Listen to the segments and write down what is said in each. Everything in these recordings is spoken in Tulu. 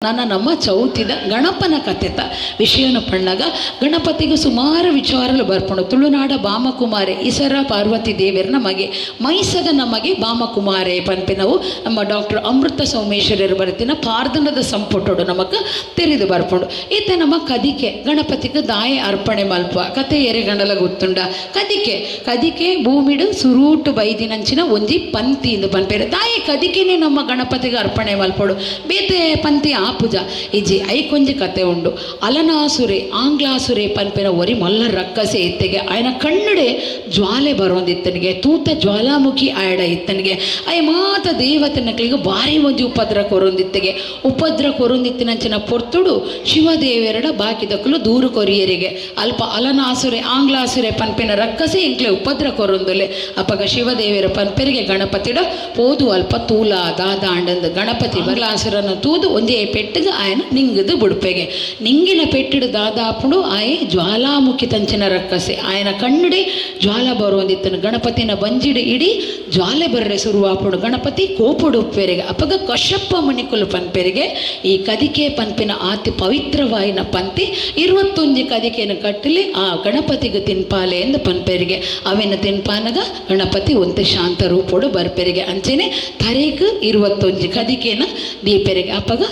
ನನ್ನ ನಮ್ಮ ಚೌತಿದ ಗಣಪನ ಕಥೆತ ವಿಷಯನು ಪಣ್ಣಗ ಗಣಪತಿಗೆ ಸುಮಾರು ವಿಚಾರಲು ಬರ್ಪುಂಡು. ತುಳುನಾಡ ಬಾಮಕುಮಾರೆ ಇಸರ ಪಾರ್ವತಿ ದೇವರ ಮಗೆ ಮೈಸಗ ನಮಗೆ ಬಾಮಕುಮಾರೆ ಪನ್ಪಿನವು ನಮ್ಮ ಡಾಕ್ಟರ್ ಅಮೃತ ಸೋಮೇಶ್ವರರು ಬರೆತಿನ ಪಾರ್ದನದ ಸಂಪುಟೋಡು ನಮಕ್ ತೆರಿದು ಬರ್ಪುಂಡು. ಇತ್ತೆ ನಮ್ಮ ಕದಿಕೆ ಗಣಪತಿಗೆ ದಾಯ ಅರ್ಪಣೆ ಮಲ್ಪ ಕತೆ ಎರೆ ಗಂಡಲ ಗೊತ್ತುಂಡ. ಕದಿಕೆ ಕದಿಕೆ ಭೂಮಿಡು ಸುರೂಟು ಬೈದಿನಂಚಿನ ಒಂಜಿ ಪಂತಿ ಇಂದು ಪನ್ಪೇರು. ದಾಯ ಕದಿಕೆನೆ ನಮ್ಮ ಗಣಪತಿಗೆ ಅರ್ಪಣೆ ಮಲ್ಪೊಡು, ಬೇತೆ ಪಂತಿ ಆಪುಜ ಇಜ್ಜಿ. ಐಕೊಂಜಿ ಕತೆ ಉಂಡು. ಅಲನಾಸುರೆ ಆಂಗ್ಲಾಸುರೆ ಪನ್ಪಿನ ಒರಿ ಮಲ್ಲ ರಕ್ಕಸೆ ಇತ್ತೆಗೆ. ಆಯನ ಕಣ್ಣುಡೆ ಜ್ವಾಲೆ ಬರೋಂದಿತ್ತನಿಗೆ, ತೂತ ಜ್ವಾಲಾಮುಖಿ ಆಯಡ ಇತ್ತನಿಗೆ. ಆಯ ಮಾತ ದೇವತನಕ್ಲಿಗೆ ಭಾರಿ ಒಂಜಿ ಉಪದ್ರ ಕೊರೊಂದಿತ್ತಿಗೆ. ಉಪದ್ರ ಕೊರೊಂದಿತ್ತಿನಂಚಿನ ಪೊರ್ತುಡು ಶಿವದೇವೆರಡ ಬಾಕಿದಕ್ಕಲು ದೂರು ಕೊರಿಯರಿಗೆ, ಅಲ್ಪ ಅಲನಾಸುರೆ ಆಂಗ್ಲಾಸುರೆ ಪನ್ಪಿನ ರಕ್ಕಸೆ ಇಂಕ್ಲೆ ಉಪದ್ರ ಕೊರೊಂದುಲೆ. ಅಪಗ ಶಿವದೇವರ ಪನ್ಪೆರಿಗೆ ಗಣಪತಿಡ ಪೋದು ಅಲ್ಪ ತೂಲ ದಾದಾಂಡಂದು. ಗಣಪತಿ ಆಂಗ್ಲಾಸುರನ ತೂದು ಒಂಜೇ ಪೆಟ್ಟಿಗೆ ಆಯನ ನಿಂಗದು ಬುಡ್ಪೆಗೆ. ನಿಂಗಿನ ಪೆಟ್ಟಿಡು ದಾದಾಪುಡು ಆಯೆ ಜ್ವಾಲಾಮುಖಿ ತಂಚಿನ ರಕ್ಕಸೆ. ಆಯನ ಕಣ್ಣುಡೆ ಜ್ವಾಲ ಬರೋಂದಿತ್ತನು. ಗಣಪತಿನ ಬಂಜಿಡು ಇಡೀ ಜ್ವಾಲೆ ಬರ್ರೆ ಸುರುವಾಪುಡು. ಗಣಪತಿ ಕೋಪುಡು ಉಪ್ಪೆರಿಗೆ. ಅಪಗ ಕಶ್ಯಪ ಮುನಿಕುಲು ಪನ್ಪೆರಿಗೆ, ಈ ಕದಿಕೆ ಪನ್ಪಿನ ಆತಿ ಪವಿತ್ರವಾಯಿನ ಪಂತಿ 21 ಕದಿಕೆನ ಕಟ್ಟಲಿ ಆ ಗಣಪತಿಗೆ ತಿನ್ಪಾಲೆ ಎಂದು ಪನ್ಪೆರಿಗೆ. ಅವೆನ ತಿನ್ಪಾನಗ ಗಣಪತಿ ಒಂತೆ ಶಾಂತ ರೂಪೋಡು ಬರ್ಪೆರಿಗೆ. ಅಂಚೆನೆ ತರೇಕ್ 21 ಕದಿಕೆನ ದೀಪೆರಿಗೆ. ಅಪಗ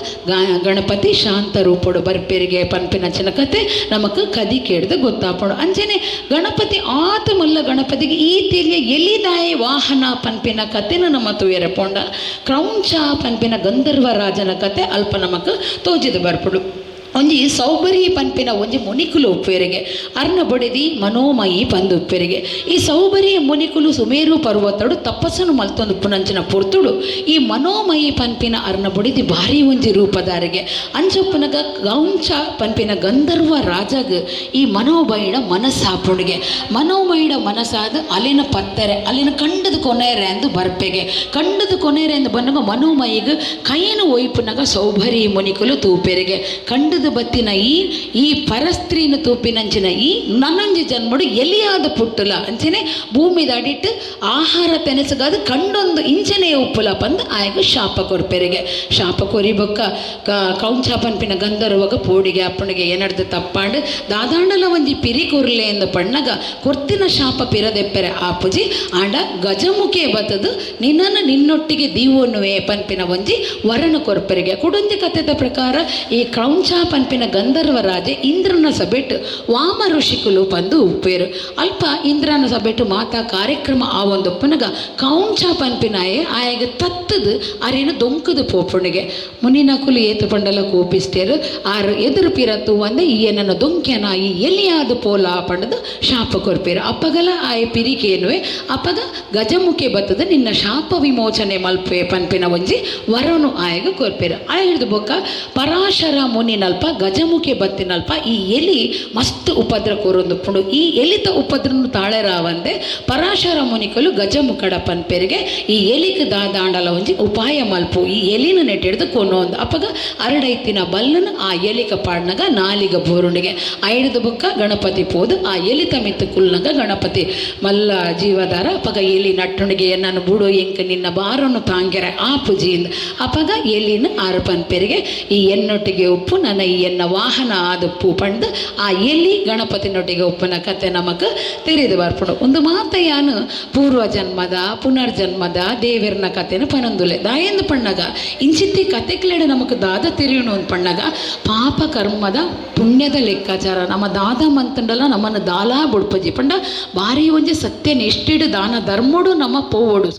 ಗಣಪತಿ ಶಾಂತ ರೂಪೋಡು ಬರ್ಪೆರಿಗೆ ಪನ್ಪಿನಂಚಿನ ಕತೆ ನಮಕ್ ಕದಿಕೆಡ್ದು ಗೊತ್ತಾಪುಂಡು. ಅಂಚೆನೆ ಗಣಪತಿ ಆತ ಮಲ್ಲ ಗಣಪತಿಗೆ ಈ ತೆಲಿಯ ಎಲಿದಾಯ ವಾಹನ ಪನ್ಪಿನ ಕತೆನ ನಮ್ಮ ತೂಯರೆ ಪೋಂಡ ಕ್ರೌಂಚ ಪನ್ಪಿನ ಗಂಧರ್ವ ರಾಜನ ಕತೆ ಅಲ್ಪ ನಮಕ್ ತೋಜಿದು ಬರ್ಪುಡು. ಒಂಜಿ ಸೌಬರಿ ಪನ್ಪಿನ ಒಂಜಿ ಮುನಿಕುಲು ಉಪ್ಪೇರಿಗೆ. ಅರ್ನ ಬೊಡೆದಿ ಮನೋಮಯಿ ಪಂದು ಉಪ್ಪೇರಿಗೆ. ಈ ಸೌಬರಿ ಮುನಿಕುಲು ಸುಮೇರು ಪರ್ವತಡು ತಪಸ್ಸನ್ನು ಮಲ್ತೊಂದು ಉಪ್ಪುನಂಚಿನ ಪೊರ್ತುಡು ಈ ಮನೋಮಯಿ ಪನ್ಪಿನ ಅರ್ನ ಬೊಡೆದಿ ಭಾರಿ ಒಂಜಿ ರೂಪದಾರಿಗೆ. ಅಂಚೊಪ್ಪುನಗ ಗೌಂಚ ಪನ್ಪಿನ ಗಂಧರ್ವ ರಾಜಗ್ ಈ ಮನೋಮಯಿಡ ಮನಸ್ಸಾಪುಣಿಗೆ. ಮನೋಮಯಿಡ ಮನಸ್ಸಾದ ಅಲ್ಲಿನ ಪತ್ತರೆ ಅಲ್ಲಿನ ಕಂಡದ ಕೊನೆರೆ ಅಂದು ಬರ್ಪೆಗೆ. ಕಂಡದ ಕೊನೆರೆ ಅಂದು ಬನ್ನಗ ಮನೋಮಯಿಗ್ ಕೈನು ಒಯ್ಪುನಗ ಸೌಭರಿ ಮುನಿಕುಲು ತೂಪೆರಿಗೆ. ಕಂಡದ ಬತ್ತಿನ ಈ ಈ ಪರಸ್ತ್ರೀನ ತೂಪಿನಂಚಿನ ಈ ನನ್ನೊಂಜಿ ಜನ್ಮಡು ಎಲಿಯಾದ ಪುಟ್ಟುಲ ಅಂಚನೆ ಭೂಮಿದ ಅಡಿಟ್ಟು ಆಹಾರ ತೆನಸುಗಾದ ಕಂಡೊಂದು ಇಂಚನೆ ಉಪ್ಪುಲ ಪಂದ್ ಆಯಗ ಶಾಪ ಕೊರ್ಪೆರಿಗೆ. ಶಾಪ ಕೊರಿ ಬೊಕ್ಕ ಕೌಂಚ ಪನ್ಪಿನ ಗಂಧರ್ವಗ ಪೋಡಿಗೆ ಅಪ್ಪಣಿಗೆ ಏನಡ್ದು ತಪ್ಪಾಂಡು ದಾದಾಂಡಲ ಒಂಜಿ ಪಿರಿ ಕೊರ್ಲೆ ಎಂದು ಪಣ್ಣಗ ಕೊರ್ತಿನ ಶಾಪ ಪಿರದೆಪ್ಪೆರೆ ಆಪುಜಿ ಆಂಡ ಗಜಮುಖೆ ಬತ್ತದು ನಿನ್ನನ್ನು ನಿನ್ನೊಟ್ಟಿಗೆ ದೀವೊನ್ನುವೆ ಪನ್ಪಿನ ಒಂಜಿ ವರಣ ಕೊರ್ಪೆರಿಗೆ. ಕುಡೊಂಜಿ ಕಥೆದ ಪ್ರಕಾರ ಈ ಕ್ರೌಂಚ ಪನ್ಪಿನ ಗಂಧರ್ವ ರಾಜೆ ಇಂದ್ರನ ಸಭೆಟ್ ವಾಮ ಋಷಿಕುಲು ಪಂದು ಉಪ್ಪೇರು. ಅಲ್ಪ ಇಂದ್ರನ ಸಭೆಟ್ ಮಾತಾ ಕಾರ್ಯಕ್ರಮ ಆ ಒಂದು ಪನಗ ಕೌಂಚ ಪನ್ಪಿನಾಯೆ ಆಯಗ ತತ್ತದು ಅರೇನು ದೊಂಕದು ಪೋಪುಣಿಗೆ. ಮುನಿನಕುಲು ಏತು ಪಂಡಲ ಕೋಪಿಸ್ತೇರು. ಆರು ಎದುರು ಪಿರತ್ತು ಒಂದೆ ಈ ಏನನ್ನ ದೊಂಕೆನ ಈ ಎಲ್ಲಿಯಾದ ಪೋಲ ಪಂಡದು ಶಾಪ ಕೊರ್ಪೇರು. ಅಪ್ಪಗಲ ಆಯ ಪಿರಿಕೇನುವೆ. ಅಪ್ಪಗ ಗಜಮುಖೆ ಬತ್ತದ ನಿನ್ನ ಶಾಪ ವಿಮೋಚನೆ ಮಲ್ಪೆ ಪನ್ಪಿನ ಒಂಜಿ ವರನು ಆಯಗ ಕೊರ್ಪೇರು. ಆಯ್ದು ಬೊಕ್ಕ ಪರಾಶರ ಮುನಿನಲ್ಪ ಗಜಮುಖೆ ಬತ್ತಿನಲ್ಪ ಈ ಎಲಿ ಮಸ್ತ್ ಉಪದ್ರ ಕೊರೊಂದು ಪುಂಡು. ಈ ಎಲಿತ ಉಪದ್ರನು ತಾಳೆರಾವಂದೆ ಪರಾಶರ ಮುನಿಕಲು ಗಜಮುಖಡ ಪನ್ಪೆರಿಗೆ ಈ ಎಲಿಕ್ ದಾದಾಂಡಲ ಒಂಜಿ ಉಪಾಯ ಮಲ್ಪು, ಈ ಎಲಿನ ನೆಟ್ಟಿಡ್ದು ಕೊನೊಂದು. ಅಪಗ ಅರಡೈತಿನ ಬಲ್ಲನ ಆ ಎಲಿಕ ಪಾಡ್ನಗ ನಾಲಿಗ ಬೋರುಣಿಗೆ. ಐಡ್ದು ಬೊಕ್ಕ ಗಣಪತಿ ಪೋದು ಆ ಎಲಿತ ಮಿತ್ತು ಕುಲ್ನಗ ಗಣಪತಿ ಮಲ್ಲ ಜೀವದಾರ. ಅಪಗ ಎಲಿ ನಟ್ಟುಣಿಗೆ ಎನ್ನನ್ನು ಬುಡು ಎಂಕ ನಿನ್ನ ಬಾರನ್ನು ತಾಂಗೆರೆ ಆ ಪುಜಿಯಿಂದ. ಅಪಗ ಎಲಿನ ಆರು ಪನ್ಪೆರಿಗೆ ಈ ಎನ್ನೊಟ್ಟಿಗೆ ಉಪ್ಪು ನನ್ನ ಈ ಎನ್ನ ವಾಹನ ಆದಪ್ಪು ಪಂಡ್ ಆ ಎಲಿ ಗಣಪತಿನೊಟ್ಟಿಗೆ ಉಪ್ಪುನ ಕತೆ ನಮಕ್ ತೆರೆದು ಬರ್ಪುಂಡು. ಒಂದು ಮಾತಯಾನು ಪೂರ್ವ ಜನ್ಮದ ಪುನರ್ಜನ್ಮದ ದೇವೆರ್ನ ಕತೆನ ಪನೊಂದುಲೆ ದಾಯೆಂದು ಪಣ್ಣಗ ಇಂಚಿತ್ತಿ ಕತೆಕ್ಲೆಡೆ ನಮಕ್ ದಾದ ತೆರೆಯುನು ಅಂದ್ ಪಣ್ಣಗ ಪಾಪ ಕರ್ಮದ ಪುಣ್ಯದ ಲೆಕ್ಕಾಚಾರ ನಮ್ಮ ದಾದ ಮಂತಂಡಲ ನಮ್ಮನ್ನು ದಾಲಾ ಬುಡ್ಪಜಿ ಪಂಡ ಭಾರಿ ಒಂಜಿ ಸತ್ಯ ನಿಷ್ಠೆಡು ದಾನ ಧರ್ಮಡು ನಮ್ಮ ಪೋವಡು.